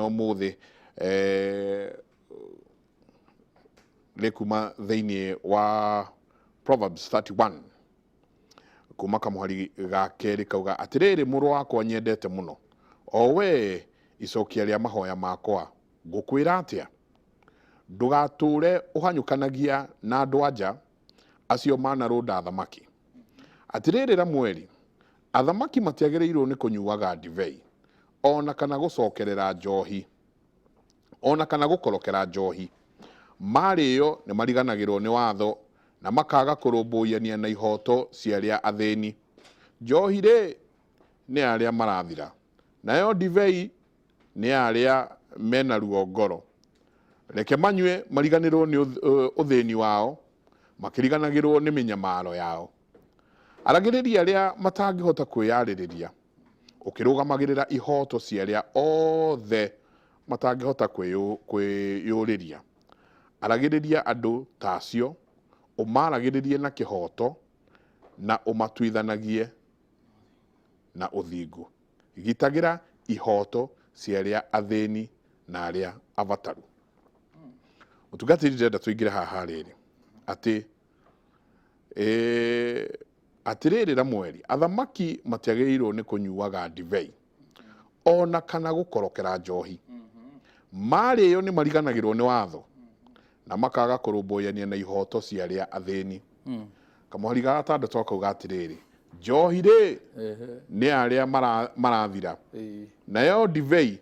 ũmũthĩ rĩkuma thĩinĩ wa Proverbs 31 kuma kamũhari ga kerĩ kauga atĩrĩrĩ, mũrũ wakwa nyendete mũno, o wee icokia rĩa mahoya makwa, ngũkwĩra atĩa? Ndũgatũre ũhanyũkanagia na andũ anja acio manarũnda athamaki. Atĩrĩrĩ Ramueli, athamaki matiagĩrĩirwo nĩ kũnyuaga ndibei, o na kana gũcokerera njohi, o na kana gũkorokera njohi. Marĩo nĩ mariganagĩrwo nĩ watho na makaga kũrũmbũiania na ihoto cia arĩa athĩni. Njohi rĩ, nĩ ya arĩa marathira, nayo ndibei nĩ ya arĩa mena ruo ngoro. Reke manyue mariganĩrwo nĩ ũthĩni wao, makĩriganagĩrwo nĩ mĩnyamaro yao. Aragĩrĩria arĩa matangĩhota kwĩyarĩrĩria, ũkĩrũgamagĩrĩra ihoto cia arĩa othe matangĩhota kwĩyũrĩria. Aragĩrĩria andũ ta acio, ũmaragĩrĩrie na kĩhoto, na ũmatuithanagie na ũthingu. Gitagĩra ihoto cia arĩa athĩni na arĩa abataru. Mũtungatĩri, ndĩrenda tũingĩre haha rĩrĩ atĩ atĩrĩrĩ Ramueli, athamaki matiagĩrĩirwo nĩ kũnyuaga ndibei ona kana gũkorokera njohi. Marĩo nĩ mariganagĩrwo nĩ watho na makaga kũrũmbũyania na ihoto cia arĩa athĩni. Kamũhari ga gatandatũ akauga atĩrĩrĩ, njohi rĩ nĩ arĩa marathira, nayo ndibei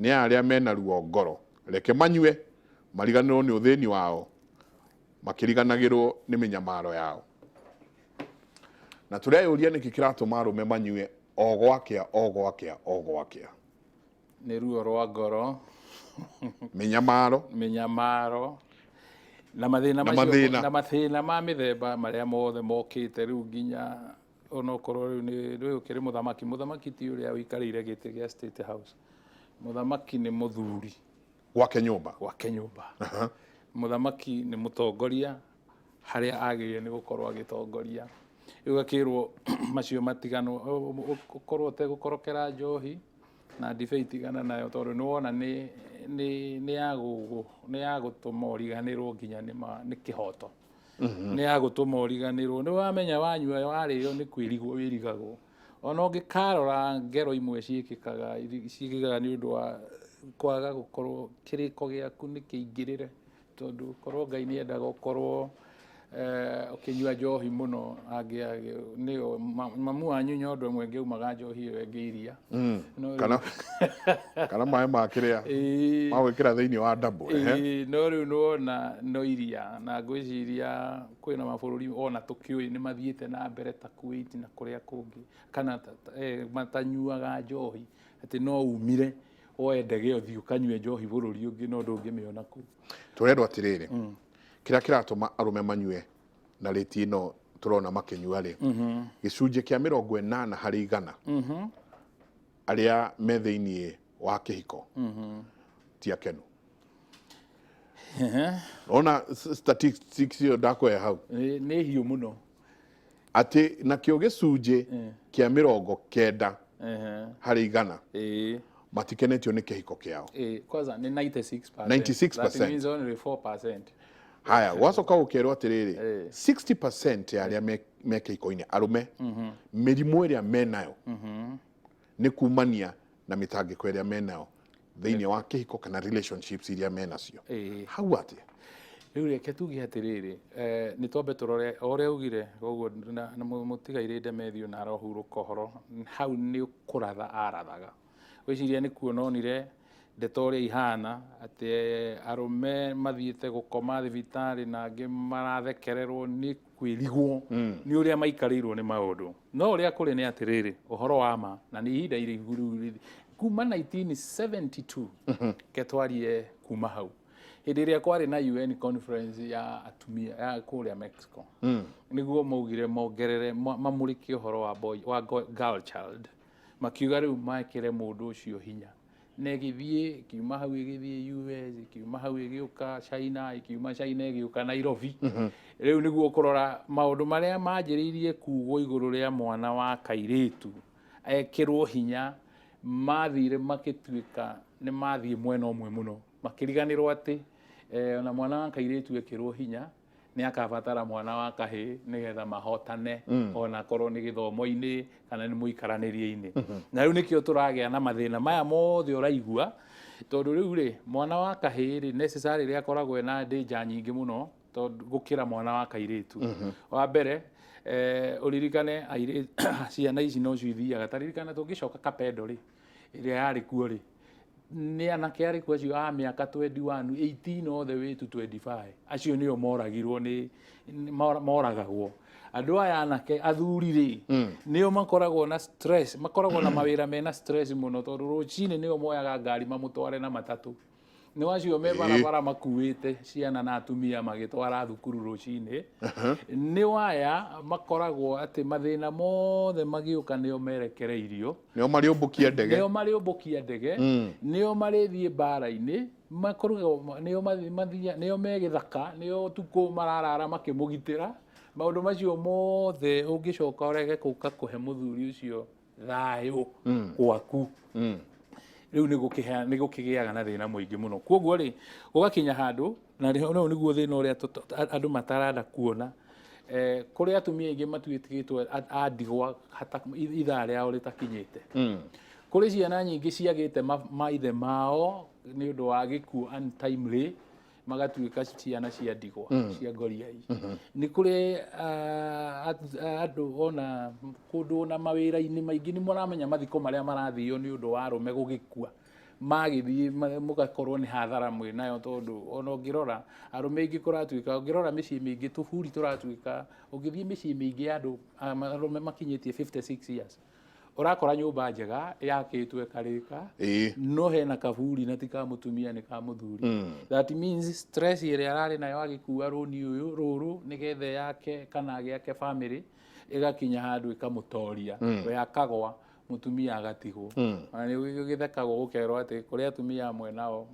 nĩ arĩa mena ruo ngoro. Reke manyue mariganĩrwo nĩ ũthĩni wao, makĩriganagĩrwo nĩ mĩnyamaro yao. Na tũreyũria nĩkĩ kĩratũma arũme manyue o gwakĩa o gwakĩa o gwakĩa. Nĩ ruo rwa ngoro, mĩnyamaro, mĩnyamaro na mathĩna na macio mathĩna. Na mathĩna ma mĩthemba marĩa mothe mokĩte rĩu, nginya onokorwo rĩu nĩ rĩu ũkĩrĩ mũthamaki. Mũthamaki ti ũrĩa ũikarĩire gĩtĩ gĩa State House. Mũthamaki nĩ mũthuri gwake nyũmba, gwake nyũmba. Mũthamaki nĩ mũtongoria harĩa agĩrĩire nĩ gũkorwo agĩtongoria. Rĩu akĩrwo macio matiganwo, ũkorwo ũtegũkorokera njohi na ndibei, tigana nayo, tondũ nĩ wona nĩ ya gũtũma ũriganĩrwo nginya nĩ kĩhoto, nĩ ya gũtũma ũriganĩrwo nĩ wamenya wanyua warĩo nĩ kwĩrigwo wĩrigagwo. Ona ũngĩkarora ngero imwe ciĩkĩkaga nĩ ũndũ wa kwaga gũkorwo kĩrĩko gĩaku nĩ kĩingĩrĩre, tondũ korwo Ngai nĩ endaga ũkorwo ũkĩnyua njohi mũno, nĩyo mamu wanyu nyondo ĩmwe ĩngĩaumaga njohi ĩyo ĩngĩ iria. No rĩu- Kana maĩ ma kĩrĩa ma gwĩkĩra thĩinĩ wa ndambo, ehe. Ĩĩ, no rĩu nĩwona no iria, na ngwĩciria kwĩna mabũrũri ona tũkĩũĩ nĩ mathiĩte na mbere ta Kuwait na kũrĩa kũngĩ kana matanyuaga njohi, atĩ no umire woe ndege ũthiĩ ũkanyue njohi bũrũri ũngĩ, no ndũngĩmĩona kũu. Tũrerwo atĩrĩrĩ, kĩrĩa kĩratũma arũme manyue na rĩti ĩno tũrona makĩnyua rĩ, gĩcunjĩ kĩa 80% arĩa me thĩinĩ wa kĩhiko ti akenu. Ona statistics ĩyo ndakũhe hau Nĩ hiũ mũno. Atĩ nakĩo gĩcunjĩ kĩa 90% matikenetio nĩ kĩhiko kĩao. Kwanza nĩ 96%. 96%. That means only 4%. Haya, gwacoka gũkerwo atĩrĩrĩ, 60% ya arĩa me kĩhiko-inĩ arũme, mĩrimũ ĩrĩa menayo nĩ kumania na mĩtangĩko ĩrĩa menayo thĩinĩ wa kĩhiko kana relationships iria menacio. Hau atĩa? Rĩu reke tuge atĩrĩrĩ, nĩ twambe tũrore o ũrĩa ugire koguo na mũtigairĩ Demethiũ na arohurũka ũhoro hau nĩ kũratha arathaga. Gwĩciria nĩ kuona onire ndeto ũrĩa ihana, atĩ arũme mathiĩte gũkoma thibitarĩ na angĩ marathekererwo nĩ kwĩrigwo nĩ ũrĩa maikarĩirwo nĩ maũndũ. No ũrĩa kũrĩ nĩ atĩrĩrĩ, ũhoro wa ma, na nĩ ihinda iraihu rĩu kuma 1972, ke twarie kuma hau hĩndĩ ĩrĩa kwarĩ na UN conference ya atumia ya kũrĩa Mexico, nĩguo maugire mongerere mamũrĩke ũhoro wa boy, wa girl child, makiuga rĩu mekĩre mũndũ ũcio hinya, na ĩgĩthiĩ ĩkiuma hau ĩgĩthiĩ US, ĩkiuma hau ĩgĩũka China, ĩkiuma China ĩgĩũka Nairobi. Rĩu nĩguo kũrora maũndũ marĩa manjĩrĩirie kugwo igũrũ rĩa mwana wa kairĩtu ekĩrwo hinya, mathire makĩtuĩka Nĩ mathiĩ mwena ũmwe mũno, makĩriganĩrwo atĩ ona mwana wa kairĩtu ekĩrwo hinya nĩ akabatara mwana wa kahĩĩ nĩgetha mahotane, ona korwo nĩ gĩthomo-inĩ kana nĩ mũikaranĩrie-inĩ. Na rĩu nĩkĩo tũragĩa na mathĩna maya mothe ũraigua, tondũ rĩu rĩ, mwana wa kahĩĩ rĩ, necessarily akoragwo ena danger nyingĩ mũno tondũ gũkĩra mwana wa kairĩtu. Wa mbere, ũririkane ciana ici nocio ithiaga. Ta ririkana tũngĩcoka Kapendo rĩ, ĩrĩa yarĩ kuo rĩ, nĩ anake arĩkũ acio a mĩaka 21, 18 all the way to 25, acio nĩo moragirwo, nĩ moragagwo. Andũ aya anake athuri rĩ, nĩo makoragwo na stress, makoragwo na mawĩra mena stress mũno, tondũ rũcinĩ nĩo moyaga ngari mamũtware na matatũ, nĩ acio me barabara makuĩte ciana na atumia magĩtwara thukuru rũcinĩ. Nĩ waya makoragwo atĩ mathĩna mothe magĩũka nĩo merekereirio. Nĩo marĩũmbũkia ndege. Nĩo marĩũmbũkia ndege, nĩo marĩthiĩ mbara-inĩ, makoragwo nĩo nĩo me gĩthaka, nĩo ũtukũ mararara makĩmũgitĩra. Maũndũ macio mothe ũngĩcoka ũrege gũka kũhe mũthuri ũcio thayũ gwaku, rĩu nĩ gũkĩgĩaga na thĩna mũingĩ mũno. Koguo rĩ, gũgakinya handũ na rĩu nĩguo thĩna ũrĩa andũ matarenda kuona. Kũrĩ atumia aingĩ matuĩkĩtwo a ndigwa ithaa rĩao rĩtakinyĩte. Kũrĩ ciana nyingĩ ciagĩte maithe mao nĩ ũndũ wa gĩkuũ untimely, magatuĩka ciana cia ndigwa, cia ngoriai. Nĩ kũrĩ andũ ona kũndũ ona mawĩra-inĩ maingĩ nĩ mũramenya mathiko marĩa marathio nĩ ũndũ wa arũme gũgĩkua, magĩthiĩ mũgakorwo nĩ hathara mwĩnayo, tondũ ona ũngĩrora arũme aingĩ kũratuĩka, ũngĩrora mĩciĩ mĩingĩ tũburi tũratuĩka, ũngĩthiĩ mĩciĩ mĩingĩ ya andũ arũme makinyĩtie 56 years, ũrakora nyũmba njega yakĩtwo ĩkarĩka, no hena kaburi na ti ka mũtumia, nĩ ka mũthuri. That means stress ĩrĩa ararĩ nayo agĩkua rũni ũyũ rũrũ nĩgetha yake kana gĩake family ĩgakinya handũ ĩkamũtoria, we akagwa, mũtumia agatigwo. Ona nĩ gĩthekagwo gũkerwo atĩ kũrĩ atumia amwe nao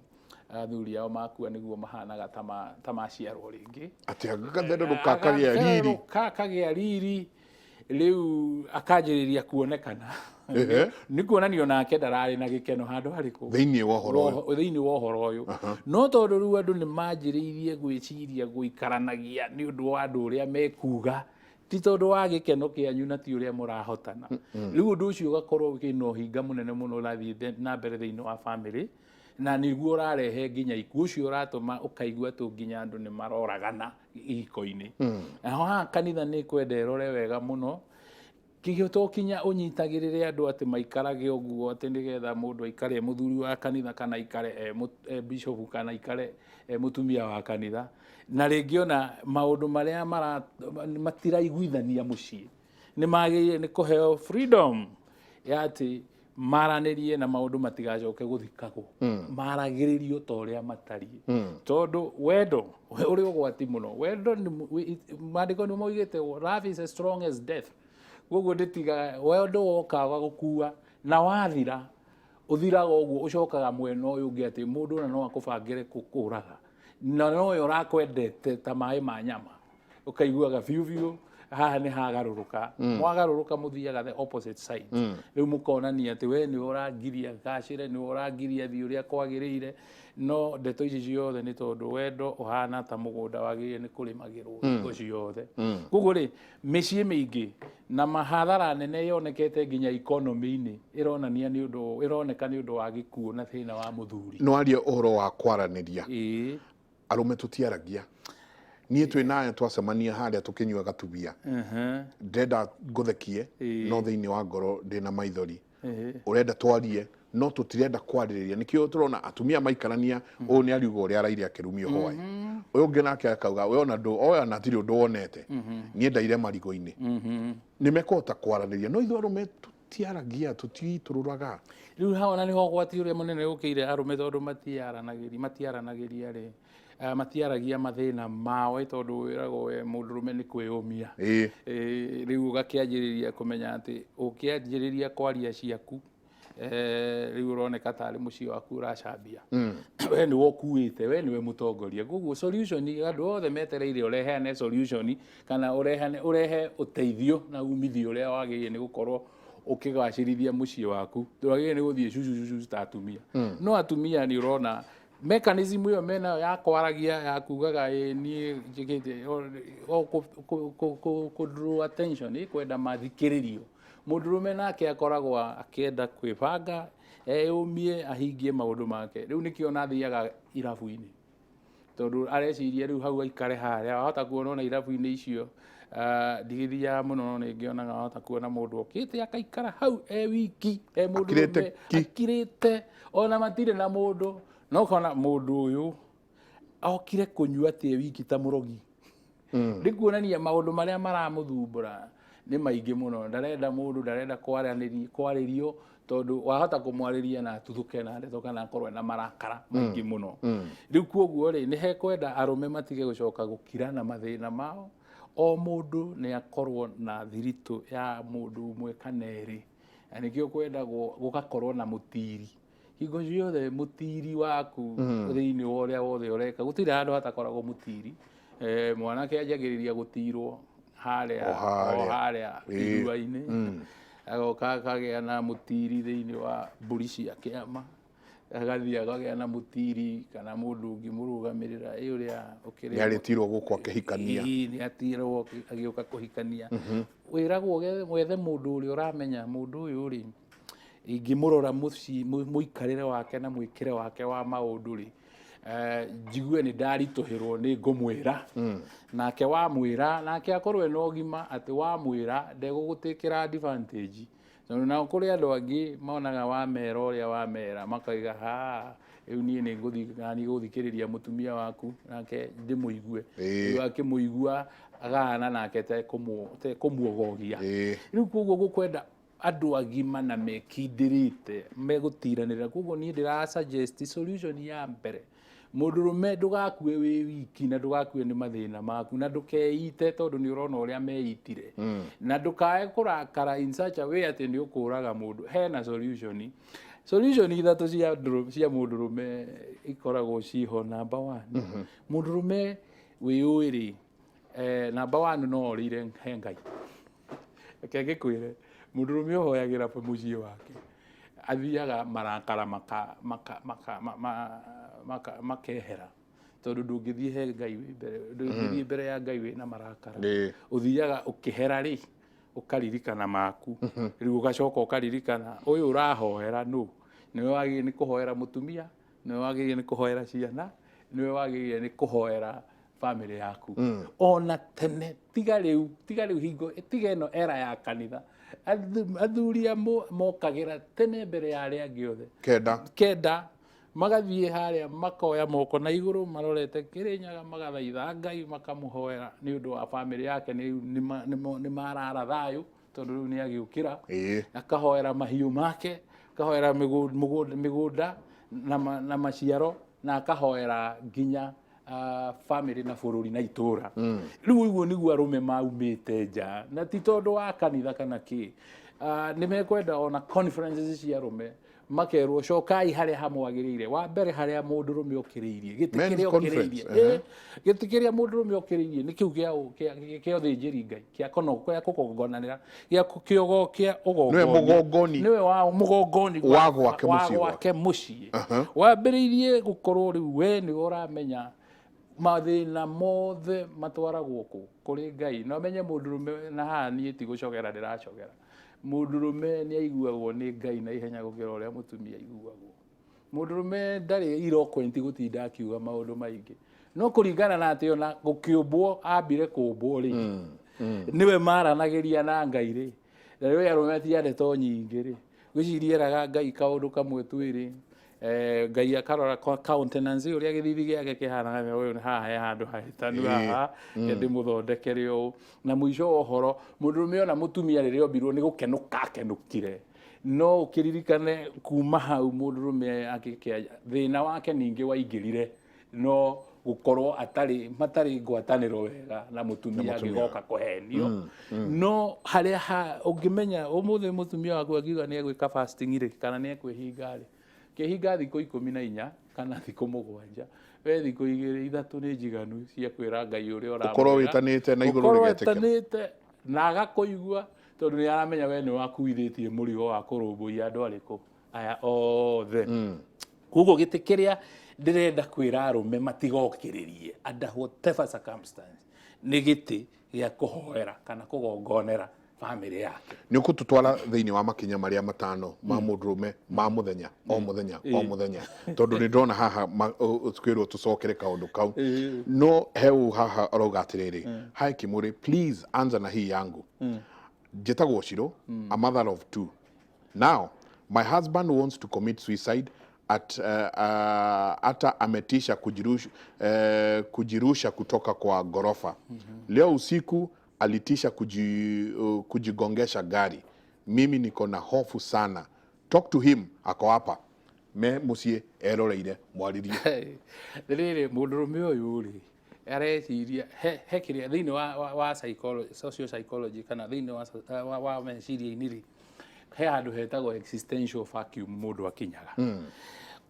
athuri ao makua nĩguo mahanaga ta maciarwo rĩngĩ. Atĩ agatherũrũka akagĩa riri. Agatherũrũka akagĩa riri, rĩu akanjĩrĩria kuonekana. Nĩ kuonanio nake ndararĩ na gĩkeno handũ harĩkũ? Thĩinĩ wa ũhoro ũyũ. Thĩinĩ wa ũhoro ũyũ. No tondũ rĩu andũ nĩ manjĩrĩirie gwĩciria gũikaranagia nĩ ũndũ wa andũ ũrĩa mekuga, ti tondũ wa gĩkeno kĩanyu na ti ũrĩa mũrahotana, rĩu ũndũ ũcio ũgakorwo wĩna ũhinga mũnene mũno ũrathiĩ na mbere thĩinĩ wa family, na nĩguo ũrarehe nginya ikuũ ũcio ũratũma ũkaigua atĩ nginya andũ nĩ maroragana ihiko-inĩ. Naho haha kanitha nĩ kwenda ĩrore wega mũno kĩgio, to kinya ũnyitagĩrĩre andũ atĩ maikarage ũguo, atĩ nĩgetha mũndũ aikare e mũthuri wa kanitha kana aikare e bishop kana aikare e mũtumia wa kanitha, na rĩngĩ ona maũndũ marĩa matiraiguithania mũciĩ nĩ magĩrĩire nĩ kũheo freedom ya atĩ maranĩrie na maũndũ matigacoke gũthikagwo, maragĩrĩrio ta ũrĩa matariĩ, tondũ wendo ũrĩ ũgwati mũno. Wendo maandĩko nĩ moigĩte, "Love is as strong as death." Koguo ndĩtigaga wendo wokaga gũkua na wathira ũthiraga ũguo, ũcokaga mwena ũyũ ũngĩ atĩ mũndũ ona no akũbangĩre kũraga na nowe ũrakwendete ta maĩ ma nyama, ũkaiguaga biũ biũ haha nĩ hagarũrũka. Mwagarũrũka mũthiaga the opposite side. Rĩu mũkonania atĩ we nĩwe ũrangiria ngacĩre, nĩwe ũrangiria thiĩ ũrĩa kwagĩrĩire. No ndeto ici ciothe nĩ tondũ wendo ũhana ta mũgũnda wagĩrĩire nĩ kũrĩmagĩrwo hingo ciothe. Koguo rĩ, mĩciĩ mĩingĩ na mahathara nene yonekete nginya economy-inĩ ĩronania nĩ ũndũ ĩroneka nĩ ũndũ wa gĩkuũ na thĩna wa mũthuri. No arie ũhoro wa kwaranĩria. Arũme tũtiaragia. Niĩ twĩ nawe twacemania harĩa tũkĩnyua gatubia, ndĩrenda ngũthekie, no thĩinĩ wa ngoro ndĩna maithori. Ũrenda twarie no tũtirenda kwarĩrĩria. Nĩkĩo tũrona atumia maikarania, ũyũ nĩ ariuga ũrĩa araire akĩrumio hwaĩ, ũyũ ũngĩ nake akauga we ona ndũ oya na hatirĩ ũndũ wonete, niĩ ndaire marigũ-inĩ. Nĩ mekũhota kwaranĩria, no ithuĩ arũme tũtiaragia, tũtitũrũraga. Rĩu haha ona nĩho ũgwati ũrĩa mũnene ũkĩire arũme, tondũ matiaranagĩria rĩ, matiaragia mathĩna mao, tondũ wĩragwo we mũndũrũme nĩ kwĩyũmia. Rĩu ũgakĩanjĩrĩria kũmenya atĩ ũkĩanjĩrĩria kwaria ciaku, rĩu ũroneka tarĩ mũciĩ waku ũracambia, we nĩwe ũkuĩte, we nĩwe mũtongoria. Koguo solution andũ othe metereire ũrehane solution kana ũrehane ũrehe ũteithio na umithio ũrĩa wagĩrĩire nĩ gũkorwo Ũkĩgacĩrithia mũciĩ waku, ndwagĩrĩire nĩ gũthiĩ cucu cucu ta atumia. No atumia nĩ ũrona mechanism ĩyo menayo ya kwaragia, ya kugaga, "Ĩ, niĩ njĩkĩte o kũ draw attention, ĩ kwenda mathikĩrĩrio." Mũndũrũme nake akoragwo akĩenda kwĩbanga, eyũmie, ahingie maũndũ make. Rĩu nĩkĩo ona athiaga irabu-inĩ, tondũ areciria rĩu hau aikare harĩa wahota kuona ona irabu-inĩ icio. Ndigĩthiaga mũno, no nĩngĩonaga wahota kuona mũndũ okĩte akaikara hau e wiki, e mũndũrũme. Akirĩte ki. Akirĩte, ona matirĩ na mũndũ, no ũkona mũndũ ũyũ okire kũnyua atĩ e wiki ta mũrogi. Nĩ kuonania maũndũ marĩa maramũthumbũra nĩ maingĩ mũno. Ndarenda mũndũ, ndarenda kwarĩrio, tondũ wahota kũmwarĩria na atuthũke na ndeto kana akorwo na marakara maingĩ mũno. Rĩu kuoguo rĩ, nĩ hekwenda arũme matige gũcoka gũkira na mathĩna mao. O mũndũ nĩ akorwo na thiritũ ya mũndũ ũmwe kana erĩ, na nĩkĩo kwendagwo gũgakorwo na mũtiri hingo ciothe, mũtiri waku thĩinĩ wa ũrĩa wothe ũreka. Gũtirĩ handũ hatakoragwo mũtiri. Mwanake anjagĩrĩria gũtirwo harĩa O harĩa. O harĩa irua-inĩ, agoka akagĩa na mũtiri thĩinĩ wa mbũri cia kĩama, agathiĩ akagĩa na mũtiri kana mũndũ ũngĩ mũrũgamĩrĩra ĩ ũrĩa ũkĩrĩ Nĩ arĩtirwo gũkũ akĩhikania. Ĩĩ, nĩ atirwo agĩũka kũhikania. Wĩragwo wethe mũndũ ũrĩa ũramenya mũndũ ũyũ rĩ, ingĩmũrora mũciĩ, mũikarĩre wake na mwĩkĩre wake wa maũndũ rĩ, njigue nĩ ndaritũhĩrwo, nĩ ngũmwĩra. Nake wamwĩra, nake akorwo ena ũgima atĩ wamwĩra ndegũgũtĩkĩra advantage, tondũ nao kũrĩ andũ angĩ monaga wamera ũrĩa wamera makaiga, "Ha, rĩu niĩ nĩ ngũthiĩ naniĩ gũthikĩrĩria mũtumia waku nake ndĩmũigue." Rĩu akĩmũigua agahana nake tekũmuogogia. Rĩu koguo gũkwenda andũ agima na mekindĩrĩte megũtiranĩra. Koguo niĩ ndĩra suggest solution ya mbere, mũndũrũme, ndũgakue wĩ wiki na ndũgakue nĩ mathĩna maku na ndũkeite, tondũ nĩ ũrona ũrĩa meitire, na ndũkae kũrakara in such a way atĩ nĩ ũkũraga mũndũ. Hena solution ithatũ cia mũndũrũme ikoragwo ciho. Number one, mũndũrũme wĩyũĩ rĩ, number one, no orĩire he Ngai. Reke ngĩkwĩre, mũndũrũme ũhoyagĩra mũciĩ wake athiaga marakara maka maka maka ma- ma- maka makehera, tondũ ndũngĩthiĩ he Ngai wĩ mbere, ndũngĩthiĩ mbere ya Ngai wĩna marakara. Ũthiaga ũkĩhera rĩ, ũkaririkana maku, rĩu ũgacoka ũkaririkana ũyũ ũrahoera nũ. Nĩwe wagĩrĩire nĩ kũhoera mũtumia, nĩwe wagĩrĩire nĩ kũhoera ciana, nĩwe wagĩrĩire nĩ kũhoera famĩlĩ yaku. Ona tene, tiga rĩu, tiga rĩu hingo, tiga ĩno era ya kanitha, athuri a mokagĩra tene mbere ya arĩa angĩ othe. 9. 9, magathiĩ harĩa makoya moko na igũrũ marorete Kĩrĩnyaga, magathaitha Ngai, makamũhoera nĩ ũndũ wa famĩlĩ yake, nĩ marara thayũ, tondũ rĩu nĩ agĩũkĩra. Akahoera mahiũ make, akahoera mĩgũnda na maciaro, na akahoera nginya famĩlĩ na bũrũri na itũra. Rĩu ũguo nĩguo arũme maumĩte nja, na ti tondũ wa kanitha kana kĩ. Nĩ mekwenda ona conferences cia arũme, makerwo cokai harĩa hamwagĩrĩire wa mbere, harĩa mũndũrũme ũkĩrĩirie gĩtĩ Men's kĩrĩa conference, ũkĩrĩirie. Gĩtĩ kĩrĩa mũndũrũme ũkĩrĩirie nĩ kĩu kĩa ũthĩnjĩri Ngai, kĩa kono kĩa kũgongonanĩra, gĩa kĩogo kĩa ũgongoni. Nĩwe mũgongoni. Nĩwe wa mũgongoni wa gwake wa mũciĩ. Gwake mũciĩ wambĩrĩirie gũkorwo rĩu we nĩwe ũramenya mathĩna mothe matwaragwo kũ kũrĩ Ngai. Na ũmenye mũndũrũme, na haha niĩ ti gũcogera ndĩracogera, mũndũrũme nĩ aiguagwo nĩ Ngai na ihenya gũkĩra ũrĩa mũtumia aiguagwo. Mũndũrũme ndarĩ eloquent gũtinda akiuga maũndũ maingĩ, no kũringana na atĩ ona gũkĩũmbwo ambire kũmbwo rĩ, nĩwe maranagĩria na Ngai rĩ. Na rĩu arũme ti a ndeto nyingĩ rĩ, ngwĩciria eraga Ngai kaũndũ kamwe twĩrĩ, Ngai akarora countenance, ũrĩa gĩthithi gĩake kĩhana, ũyũ haha he handũ hahĩtanu, haha ndĩmũthondekere ũũ. Na mũico wa ũhoro, mũndũrũme ona mũtumia rĩrĩa ombirwo nĩ gũkenũka akenũkire. No ũkĩririkane kuma hau mũndũrũme akĩkĩa thĩna wake ningĩ waingĩrire, no gũkorwo atarĩ matarĩ ngwatanĩro wega na mũtumia, agĩgoka kũhenio. No harĩa ha ũngĩmenya ũmũthĩ mũtumia waku akiuga nĩ egwĩka fasting rĩ, kana nĩ ekwĩhinga rĩ, kĩhinga thikũ 14 kana thikũ 7, we thikũ 2 3 nĩ njiganu cia kwĩra Ngai ũrĩa ũramwĩra. Ũkorwo wĩtanĩte na igũrũ Ũkorwo rĩgetĩkĩra. wĩtanĩte na agakũigua. Tondũ nĩ aramenya we nĩ wakuithĩtie mũrigo wa kũrũmbũiya andũ arĩkũ aya othe. Koguo gĩtĩ kĩrĩa ndĩrenda kwĩra arũme matigokĩrĩrie under whatever circumstance nĩ gĩtĩ gĩa kũhoera kana kũgongonera bamĩrĩ yake. Nĩ ũkũtũtwara thĩinĩ wa makinya marĩa matano ma mũndũrũme ma mũthenya o mũthenya o mũthenya, tondũ nĩ ndĩrona haha kwĩrwo tũcokere kaũndũ kau. No he ũ haha arauga atĩrĩrĩ, "Hi Kimuri, please anza na hii yangu. Njĩtagwo Shiro, a mother of two. Now my husband wants to commit suicide at hata ametisha kujirusha kutoka kwa gorofa. Leo usiku alitisha kujigongesha gari. Mimi niko na hofu sana. Talk to him, ako hapa me muciĩ eroreire, mwaririe." Rĩrĩ, mũndũrũme ũyũ rĩ, areciria he kĩrĩa thĩinĩ wa psychology, social psychology, kana thĩinĩ wa meciria-inĩ rĩ, he handũ hetagwo existential vacuum. Mũndũ akinyaga,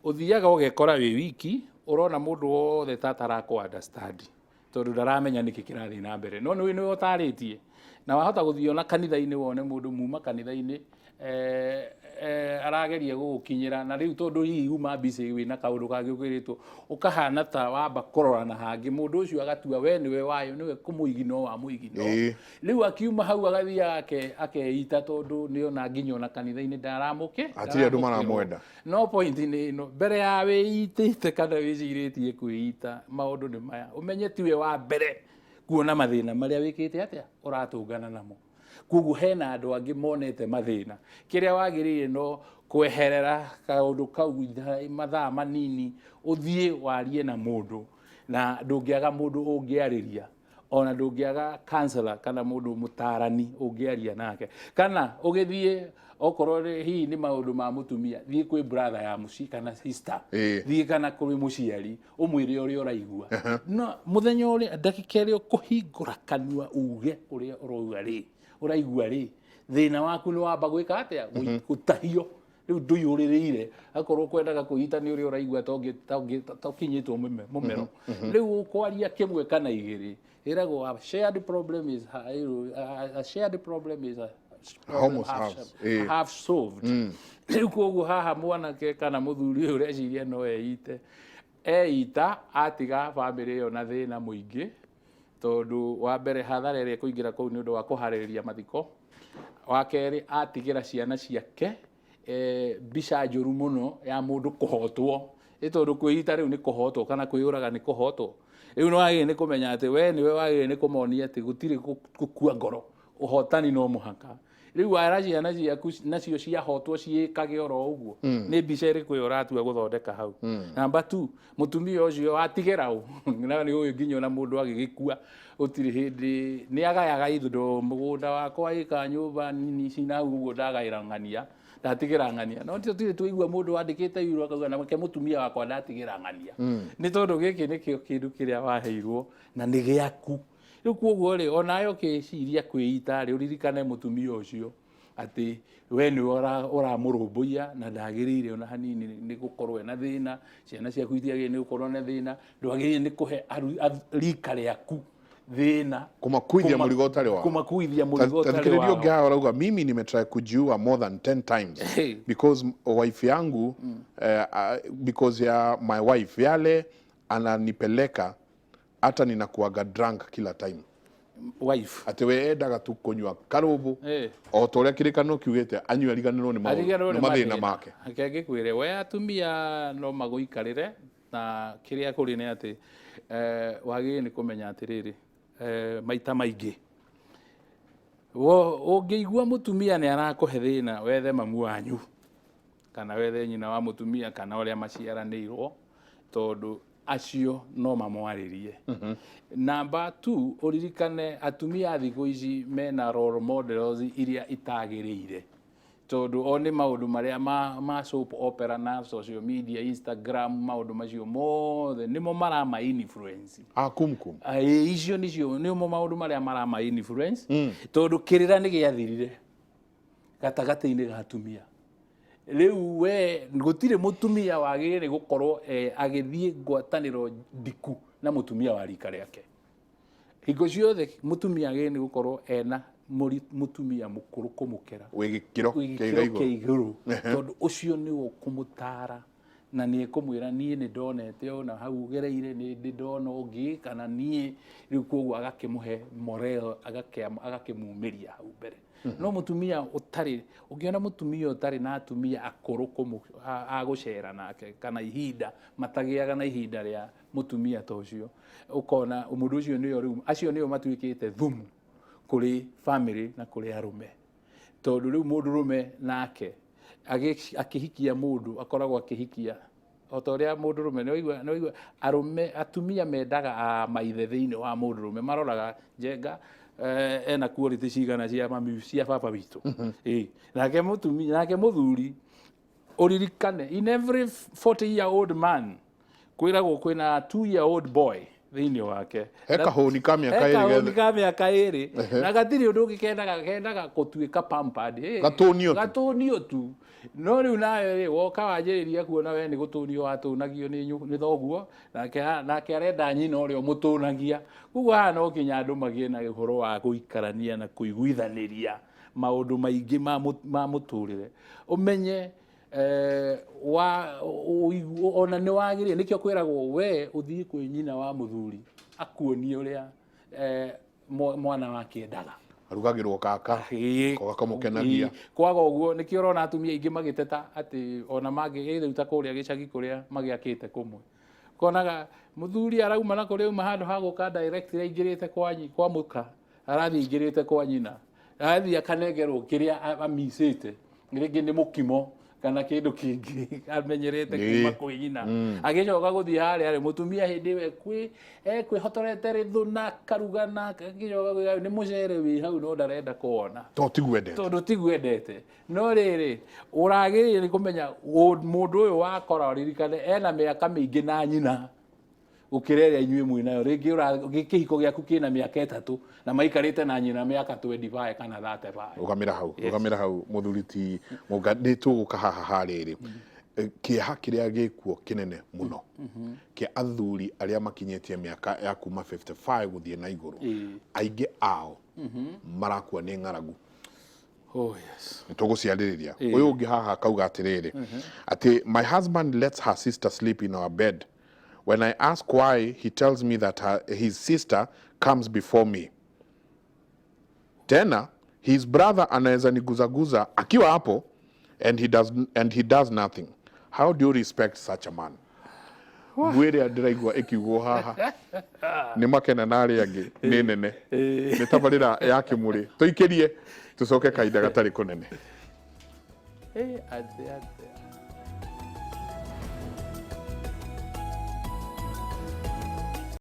ũthiaga ũgekora wĩ wiki, ũrona mũndũ wothe ta atarakũ understand, tondũ ndaramenya nĩkĩ kĩrathiĩ na mbere. No nĩwe ũtarĩtie, na wahota gũthiĩ ona kanitha-inĩ, wone mũndũ muma kanitha-inĩ, arageria gũgũkinyĩra, na rĩu tondũ hihi uma busy wĩna kaũndũ kangĩ ũkwĩrĩtwo, ũkahana ta wamba kũrora na hangĩ, mũndũ ũcio agatua we nĩwe wayo, nĩwe kũmũigino wa mũigino. Rĩu akiuma hau agathiaga akeita, tondũ nĩona nginya ona kanitha-inĩ ndaramũke. Hatirĩ andũ maramwenda. No point nĩ ĩno: mbere ya wĩitĩte kana wĩcirĩtie kwĩita, maũndũ nĩ maya, ũmenye tiwe wa mbere kuona mathĩna marĩa wĩkĩte atĩa ũratũngana namo. Koguo hena andũ angĩ monete mathĩna. Kĩrĩa wagĩrĩire no kweherera kaũndũ kau mathaa manini, ũthiĩ warie na mũndũ, na ndũngĩaga mũndũ ũngĩarĩria, ona ndũngĩaga counselor kana mũndũ mũtarani ũngĩaria nake, kana ũgĩthiĩ okorwo hihi nĩ maũndũ ma mũtumia, thiĩ kwĩ brother ya mũciĩ kana sister, thiĩ kana kũrĩ mũciari, ũmwĩre ũrĩa ũraigua. No mũthenya ũrĩa, ndagĩka ĩrĩa ũkũhingũra kanua uge ũrĩa ũrauga rĩ, ũraigua rĩ, thĩna waku nĩ wamba gwĩka atĩa? Gũtahio. Rĩu ndũiyũrĩrĩire, akorwo kwendaga kwĩita nĩ ũrĩa ũraigua ta ũkinyĩtwo mũmero. Rĩu ũkwaria kĩmwe kana igĩrĩ, ĩragwo a shared problem is a problem Almost half, half, half solved. Rĩu koguo haha mwanake kana mũthuri ũyũ ũreciria no eite, eita atiga bamĩrĩ ĩyo na thĩna mũingĩ, tondũ wa mbere hathara ĩrĩa ĩkũingĩra kũu nĩ ũndũ wa kũharĩrĩria mathiko, wa kerĩ atigĩra ciana ciake mbica njũru mũno ya mũndũ kũhotwo, ĩ tondũ kwĩita rĩu nĩ kũhotwo, kana kwĩyũraga nĩ kũhotwo. Rĩu nĩ wagĩrĩire nĩ kũmenya atĩ we nĩwe wagĩrĩire nĩ kũmonia atĩ gũtirĩ gũkua ngoro, ũhotani no mũhaka. Rĩu wara ciana ciaku nacio ciahotwo ciĩkage oro ũguo, nĩ mbica ĩrĩkũ ĩyo ũratua gũthondeka hau? Namba 2, mũtumia ũcio watigĩra ũ? Na nĩ ũĩ nginya ona mũndũ agĩgĩkua gũtirĩ hĩndĩ nĩ agayaga indo, mũgũnda wakwa, ĩka nyũmba nini cina hau ũguo, ndagaĩra ng'ania, ndatigĩra ng'ania. No tũtirĩ twaigua mũndũ wandĩkĩte irũ akauga nake mũtumia wakwa ndatigĩra ng'ania, nĩ tondũ gĩkĩ nĩkĩo kĩndũ kĩrĩa waheirwo na nĩ gĩaku. Rĩu koguo rĩ, onawe ũkĩciria kwĩita rĩ, ũririkane mũtumia ũcio atĩ we nĩwe ũramũrũmbũiya, na ndagĩrĩire ona hanini nĩ gũkorwo ena thĩna. Ciana ciaku itiagĩrĩire nĩ gũkorwo na thĩna. Ndwagĩrĩire nĩ kũhe rika rĩaku thĩna. Kũmakuithia mũrigo ũtarĩ wao. Kũmakuithia mũrigo ũtarĩ Tathikĩrĩria wao. Ũngĩ haha ũrauga, "Mimi nimetry kujiua more than 10 times because wife yangu because ya my wife yale ananipeleka, hata ninakuaga drunk kila time." Wife. Atĩ we endaga tu kũnyua karũbũ, o ta ũrĩa kĩrĩkanĩro kiugĩte, anyue ariganĩrwo nĩ Ariganĩrwo nĩ mathĩna make. Reke ngĩkwĩre, we atumia no magũikarĩre, na kĩrĩa kũrĩ nĩ atĩ wagĩrĩire nĩ kũmenya atĩrĩrĩ, maita maingĩ ũngĩigua mũtumia nĩ arakũhe thĩna, wethe mamu wanyu kana wethe nyina wa mũtumia kana ũrĩa maciaranĩirwo, tondũ acio no mamwarĩrie. Namba 2, ũririkane atumia a thikũ ici mena role models iria itagĩrĩire, tondũ o nĩ maũndũ marĩa ma soap opera na social media, Instagram, maũndũ macio mothe nĩmo marama influence. Ah, kumkum. Ĩĩ, icio nĩcio nĩmo maũndũ marĩa marama influence, tondũ kĩrĩra nĩ gĩathirire gatagatĩ-inĩ ga atumia. Rĩu we gũtirĩ mũtumia wagĩrĩire nĩ gũkorwo agĩthiĩ ngwatanĩro ndiku na mũtumia wa rika rĩake. Hingo ciothe mũtumia agĩrĩire nĩ gũkorwo ena Mũtumia mũkũrũ kũmũkĩra wĩ gĩkĩro wĩ kĩa gĩkĩro igũrũ. Kĩa igũrũ, tondũ ũcio nĩwe ũkũmũtara na nĩ ekũmwĩra, "Niĩ nĩ ndonete ona hau ũgereire, nĩ ndĩ ndona ũngĩ kana niĩ rĩu." Koguo agakĩmũhe morale, agakĩmumĩria hau mbere. No mũtumia ũtarĩ, ũngĩona mũtumia ũtarĩ na atumia akũrũ a gũcera nake kana ihinda matagĩaga na ihinda rĩa mũtumia ta ũcio, ũkona mũndũ ũcio nĩo rĩu, acio nĩo matuĩkĩte thumu kũrĩ family na kũrĩ arũme, tondũ rĩu mũndũrũme nake akĩhikia mũndũ akoragwo akĩhikia o ta ũrĩa mũndũrũme nĩwaigua arũme, atumia mendaga a maithe thĩinĩ wa mũndũrũme. Maroraga njenga ena quality cigana cia mami, cia baba witũ. Ĩ nake mũtumia, nake mũthuri, ũririkane in every 40 year old man kwĩragwo kwĩna 2 year old boy thĩinĩ wake. He kahũni ka mĩaka He 2 kahũni gethe. Ka mĩaka 2, na gatirĩ ũndũ ũngĩ kendaga, kendaga gũtuĩka pampered. Gatũnio tu. Gatũnio tu. No rĩu nawe rĩ, woka wanjĩrĩria kuona we nĩ gũtũnio watũnagio nĩ thoguo, nake arenda nyina ũrĩa ũmũtũnagia. Koguo haha no nginya andũ magĩe na ũhoro wa gũikarania na kũiguithanĩria maũndũ maingĩ ma mũtũrĩre, ũmenye wa ona nĩ wagĩrĩire. Nĩkĩo kwĩragwo we ũthiĩ kwĩ nyina wa mũthuri akuonie ũrĩa mwana wake endaga. Arugagĩrwo kaka ko gakamũkenagia. Kwaga ũguo, nĩkĩo ũrona atumia aingĩ magĩteta atĩ ona mangĩ rĩu ta kũrĩa gĩcagi kũrĩa magĩakĩte kũmwe, konaga mũthuri arauma na kũrĩa auma, handũ ha gũka direct aingĩrĩte kwa mũka, arathiĩ aingĩrĩte kwa nyina, arathiĩ akanengerwo kĩrĩa amicĩte, rĩngĩ nĩ mũkimo kana kĩndũ kĩngĩ amenyerete kuma kwĩ nyina. Agĩcoka gũthiĩ harĩa rĩ, mũtumia hĩndĩ ĩyo ekwĩhotorete rĩthũna karuga na agĩcoka nĩ mũcere wĩ hau, no ndarenda kuona. To tiguo endete. Tondũ tiguo endete. No rĩrĩ, ũragĩrĩire nĩ kũmenya mũndũ ũyũ wakora, ũririkane ena mĩaka mĩingĩ na nyina gũkĩra ĩrĩa inyuĩ mwĩnayo. Rĩngĩ kĩhiko gĩaku kĩna mĩaka 3 na maikarĩte na nyina mĩaka 25 kana 35. Rũgamĩra hau, rũgamĩra hau, mũthuri ti mũnga, nĩ tũgũka haha harĩrĩ kĩeha kĩrĩa gĩkuo kĩnene mũno kĩa athuri arĩa makinyĩtie mĩaka ya kuma 55 gũthiĩ na igũrũ. Aingĩ ao marakua nĩ ng'aragu. Oh yes. Nĩ tũgũciarĩrĩria. Ũyũ ũngĩ haha akauga atĩrĩrĩ, atĩ, "My husband lets her sister sleep in our bed. When I ask why, he tells me that his sister comes before me. Tena his brother anaweza niguzaguza akiwa hapo and he does nothing. How do you respect such a man?" Ngwĩrĩa ndĩraigua ĩkiugwo haha nĩ makena na arĩa angĩ nĩ nene. Nĩ tabarĩra ya kĩmũrĩ, tũikĩrie tũcoke kahinda gatarĩ kũnene. Atĩ atĩ.